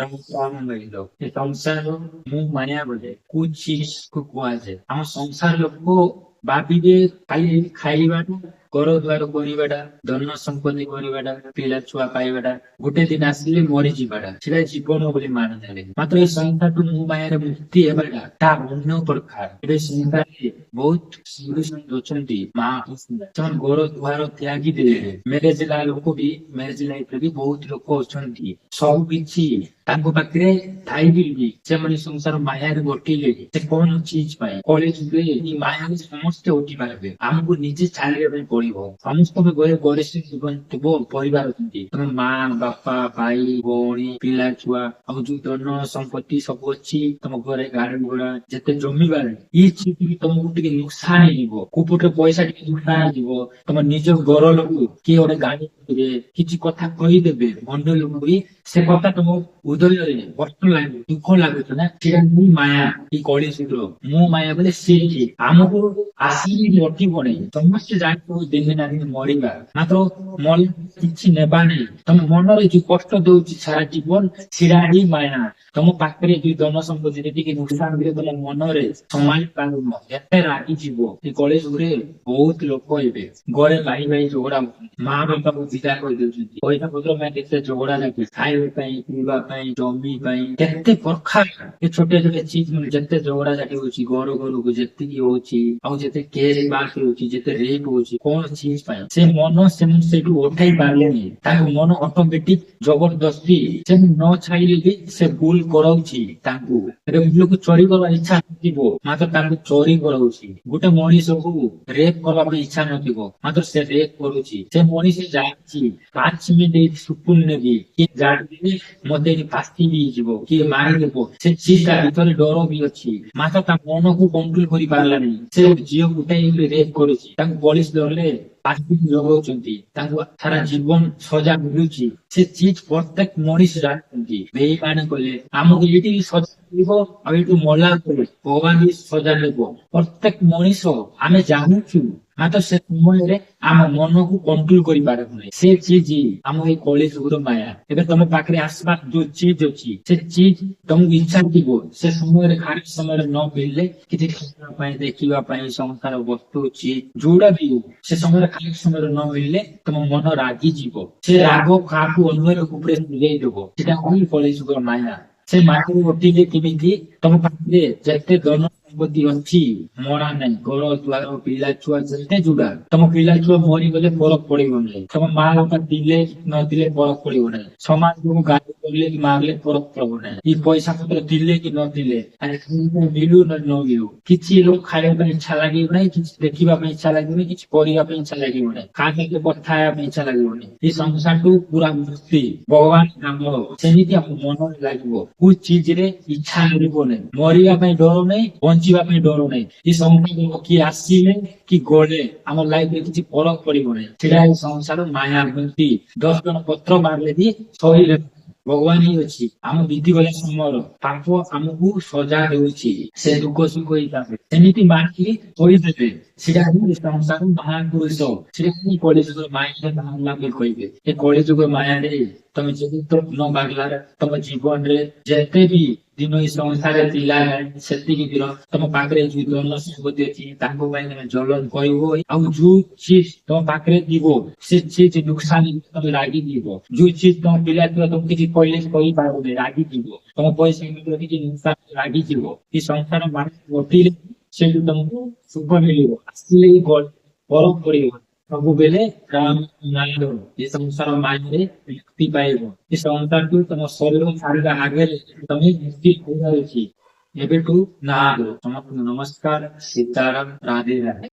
ରାମ ଏ ସଂସାର ମୁଁ ମାୟା ବୋଲେ କୋଉ ଚିଜକୁ କୁହାଯାଏ। ଆମ ସଂସାର ଲୋକ ଭାବିବେ ଖାଲି ଖାଇବାଟା, ଘର ଦ୍ୱାର କରିବାଟା, ଧନ ସମ୍ପତ୍ତି କରିବାଟା, ପିଲା ଛୁଆ ପାଇବାଟା, ଗୋଟେ ଦିନ ଆସିଲେ ମରିଯିବାଟା, ସେଟା ଜୀବନ ବୋଲି ମାନିନେଲେ। ମାତ୍ର ଏ ସଂସାରଠୁ ମୁଁ ମାୟାରେ ମୁକ୍ତି ହେବାଟା ତା ଅନ୍ୟ ପ୍ରକାର। ଏବେ ସଂସାରରେ ବହୁତ ସାଧୁ ଅଛନ୍ତି, ମା ସେମାନେ ଘର ଦ୍ୱାର ତ୍ୟାଗି ଦେଲେ। ମ୍ୟାରେଜ ହେଲା ଲୋକ ବି, ମ୍ୟାରେଜ ଲାଇଫରେ ବି ବହୁତ ଲୋକ ଅଛନ୍ତି, ସବୁ କିଛି ତାଙ୍କ ପାଖରେ ଥାଇକି ବି ସେମାନେ ସଂସାର ମାୟାରେ ଗଟିଲେ। ସେ କଣ ଚିଜ ପାଇଁ? କଳିଯୁଗରେ ଏଇ ମାୟାରେ ସମସ୍ତେ ଉଠି ପାରିବେ। ଆମକୁ ନିଜେ ଚାଲିବା ପାଇଁ ପଡିବ। ସମସ୍ତଙ୍କ ଘରେ ଗରିଷ୍ଠ ଜୀବନ ଥିବ, ପରିବାର ଅଛନ୍ତି, ତମ ମା, ବାପା, ଭାଇ, ଭଉଣୀ, ପିଲା ଛୁଆ, ଆଉ ଯୋଉ ଧନ ସମ୍ପତ୍ତି ସବୁ ଅଛି ତମ ଘରେ, ଗାଡି ଘୋଡା ଯେତେ ଜମିବାର, ଏଇ ଚିଜ ବି ତମକୁ ଟିକେ ନୁକସାନ ହେଇଯିବ। କୋଉ ପଟରେ ପଇସା ଟିକେ ନୁକସାନ ହେଇଯିବ, ତମ ନିଜ ଘର ଲୋକ କିଏ ଗୋଟେ ଗାଡି କରିବେ, କିଛି କଥା କହିଦେବେ ଅନ୍ୟ ଲୋକ ବି, ସେ କଥା ତମ ହୃଦୟରେ କଷ୍ଟ ଲାଗିବ, ଦୁଃଖ ଲାଗୁଛି ନା? ସେଟା ହିଁ ମାୟା। ଏଇ କଳି ଯୁଗର ମୁଁ ମାୟା ବୋଲେ ସେଇଠି ଆମକୁ ଆସିକି ରଖିବ ନାହିଁ। ସମସ୍ତେ ଜାଣିଥିବ ଦିନେ ନା ଦିନେ ମରିବା, ମାତ୍ର ମଲେ କିଛି ନେବା ନାହିଁ। ତମ ମନରେ ଯୋଉ କଷ୍ଟ ଦଉଛି ସାରା ଜୀବନ, ସେଟା ହିଁ ମାୟା। ତମ ପାଖରେ ଯୋଉ ଧନ ସମ୍ପତ୍ତି ଟିକେ ନୁକସାନ ଦେଲେ ତମ ମନରେ ସମ୍ଭାଳି ପାରୁନ, ଏତେ ରାଗିଯିବ। ଏ କଳି ଯୁଗରେ ବହୁତ ଲୋକ ଏବେ ଘରେ ଭାଇ ଭାଇ ଝଗଡା ହଉଛନ୍ତି, ମା ବାପାକୁ ବିଦା କରିଦଉଛନ୍ତି। ପଇସା ପତ୍ର ପାଇଁ କେତେ ଝଗଡା ଲାଗୁଛି, ଖାଇବା ପାଇଁ, ପିଇବା ପାଇଁ, ଜମି ପାଇଁ, କେତେ ପ୍ରକାର ଏ ଛୋଟିଆ ଛୋଟିଆ ଚିଜ ଯେତେ ଝଗଡା ଝାଟି ହଉଛି, ଘର ଘରକୁ ଯେତିକି ହଉଛି, ଆଉ ଯେତେ କେସ୍ ବାସ୍ ହଉଛି, ଯେତେ ରେପ୍ ହଉଛି, କଣ ଚିଜ ପାଇଁ? ସେ ମନ ସେମାନେ ସେଇଠୁ ଉଠେଇ ପାରିଲେନି। ତାଙ୍କ ମନ ଅଟୋମେଟିକ ଜବରଦସ୍ତି, ସେ ନ ଚାହିଁଲେ ବି ସେ ଭୁଲ କରାଉଛି ତାଙ୍କୁ। ଏବେ ଲୋକ ଚୋରି କରିବା ଇଚ୍ଛା ନଥିବ, ମାତ୍ର ତାଙ୍କୁ ଚୋରି କରାଉଛି। ଗୋଟେ ମଣିଷକୁ ରେପ୍ କରିବା ପାଇଁ ଇଚ୍ଛା ନଥିବ, ମାତ୍ର ସେ ରେପ୍ କରୁଛି। ସେ ମଣିଷ ଜାଣିଛି 5 ମିନିଟ୍ ଏଇଠି ସୁକୁନ ନେବି, କିଏ ଜାଣିଦେଲେ ମତେ ଏଇଠି ଫାଶୀ ହେଇଯିବ, କିଏ ମାରିଦେବ। ସେ ଚିଜ ତା ଭିତରେ ଡର ବି ଅଛି, ମାତ୍ର ତା ମନକୁ କଣ୍ଟ୍ରୋଲ କରି ପାରିଲାନି। ସେ ଗୋଟେ ଝିଅକୁ ଉଠେଇ ରେପ୍ କରୁଛି। ତାଙ୍କୁ ପୋଲିସ ଧରିଲେ ଫାଶୀ ଲଗାଉଛନ୍ତି, ତାଙ୍କୁ ସାରା ଜୀବନ ସଜା ମିଳୁଛି। ସେ ଚିଜ ପ୍ରତ୍ୟେକ ମଣିଷ ଜାଣିଛନ୍ତି। ବେଇମାନି କଲେ ଆମକୁ ଏଇଠି ବି ସଜା ମିଳିବ, ଆଉ ଏଇଠୁ ମଲା ପରେ ଭଗବାନ ବି ସଜା ଦେବ। ପ୍ରତ୍ୟେକ ମଣିଷ ଆମେ ଜାଣୁଛୁ, ମାତ୍ର ସେ ସମୟରେ ଆମ ମନକୁ କଣ୍ଟ୍ରୋଲ କରିପାରୁନାହିଁ। ସେ ଚିଜ ଆମ ଏଇ କଳି ଯୁଗର ମାୟା। ଏବେ ତମ ପାଖରେ ଆସିବା ଯୋଉ ଚିଜ ଅଛି, ସେ ଚିଜ ତମକୁ ଇଚ୍ଛା ଥିବ, ସେ ସମୟରେ ଖାଲି ସମୟରେ ନ ମିଳିଲେ, କିଛି ଖାଇବା ପାଇଁ, ଦେଖିବା ପାଇଁ, ସଂସାର ବସ୍ତୁ ଅଛି ଯୋଉଟା ବି ହଉ, ସେ ସମୟରେ ଖାଲି ସମୟରେ ନ ମିଳିଲେ ତମ ମନ ରାଗିଯିବ। ସେ ରାଗ କାହାକୁ ଅନ୍ୟ ଲୋକ ଉପରେ ବୁଝେଇଦବ। ସେଟା ହିଁ କଳି ଯୁଗର ମାୟା। ସେ ମାୟାକୁ ଉଠିଲେ କେମିତି? ତମ ପାଖରେ ଯେତେ ଧନ ସମ୍ପତ୍ତି ଅଛି ମରା ନାହିଁ, ଘର ଦ୍ୱାର, ପିଲା ଛୁଆ ଯେତେ ଯୋଉଟା, ତମ ପିଲା ଛୁଆ ମରିଗଲେ ଫରକ ପଡିବ ନାହିଁ, ତମ ମା ବାପା ଥିଲେ ନଥିଲେ ଫରକ ପଡିବ ନାହିଁ, ସମାଜକୁ ଗାଳି କଲେ କି ମାରିଲେ ଫରକ ପଡିବ ନାହିଁ, କି ପଇସା ପତ୍ର ଥିଲେ କି ନଥିଲେ, ଆଜି ମିଳୁ ନ ମିଳୁ, କିଛି ଲୋକ ଖାଇବା ପାଇଁ ଇଚ୍ଛା ଲାଗିବ ନାହିଁ, କିଛି ଦେଖିବା ପାଇଁ ଇଚ୍ଛା ଲାଗିବନି, କିଛି କରିବା ପାଇଁ ଇଚ୍ଛା ଲାଗିବ ନାହିଁ, କାହା ସହିତ କଥା ହେବା ପାଇଁ ଇଚ୍ଛା ଲାଗିବନି। ଏଇ ସଂସାରଠୁ ପୁରା ମୁକ୍ତି ଭଗବାନ ଆମର, ସେମିତି ଆମ ମନରେ ଲାଗିବ। କୋଉ ଚିଜରେ ଇଚ୍ଛା ମିଳିବ ନାହିଁ, ମରିବା ପାଇଁ ଡର ନାହିଁ, ବଞ୍ଚିବା ପାଇଁ ଡର ନାହିଁ। ଏ ସଂସାର କିଏ ଆସିଲେ କି ଗଲେ ଆମ ଲାଇଫରେ କିଛି ଫରକ ପଡିବ ନାହିଁ। ସେଟା ଏଇ ସଂସାର ମାୟା। ମୁକ୍ତି 10 ଜଣ ପତ୍ର ମାରିଲେ ବି ଶରୀର ଭଗବାନ ହିଁ ଅଛି। ଆମ ବିତିଗଲା ସମୟର ପାପ ଆମକୁ ସଜା ଦେଉଛି, ସେ ଦୁଃଖ ସୁଖ ହିସାବରେ ସେମିତି ମାନିକି କହିଦେବେ। ସେଟା ହିଁ ସଂସାର ମହାପୁରୁଷ, ସେଟା ହିଁ କଳିଯୁଗ ମାୟାରେ ବାହାରିଲା ବୋଲି କହିବେ। ଏ କଳିଯୁଗ ମାୟାରେ ତମେ ଯଦି ନ ବାହାରିଲା, ତମ ଜୀବନରେ ଯେତେ ବି ଦିନ ଏଇ ସଂସାରରେ ଥିଲା ସେତିକି ଦିନ ତମ ପାଖରେ ଯୋଉ ଧନ ସମ୍ପତ୍ତି ଅଛି ତାଙ୍କ ପାଇଁ ତମେ ଜଳନ କରିବ, ଆଉ ଯୋଉ ଚିଜ ତମ ପାଖରେ ଥିବ ସେ ଚିଜ ନୁକସାନ ତମେ ରାଗିଯିବ। ଯୋଉ ଚିଜ ତମ ପିଲା ଥିବ, ତମକୁ କିଛି କହିଲେ କହିପାରିବନି, ରାଗିଯିବ। ତମ ପଇସା ଭିତରେ କିଛି ନୁକସାନ ରାଗିଯିବ। ଏ ସଂସାର ମାନେ ଘଟିଲେ ସେଇଠୁ ତମକୁ ସୁଖ ମିଳିବ, ଆସିଲେ ଫରକ ପଡିବ। ସବୁବେଳେ ରାମ ନାମ, ଏ ସଂସାର ମାୟାରେ ମୁକ୍ତି ପାଇବ। ଏ ସଂସାରଠୁ ତମ ଶରୀର ଛାଡିବା ଆଗରେ ତମେ ମୁକ୍ତି ପାଇଯାଉଛି। ଏବେଠୁ ନା। ସମସ୍ତଙ୍କୁ ନମସ୍କାର, ସୀତାରାମ, ରାଧେ ରାଧେ।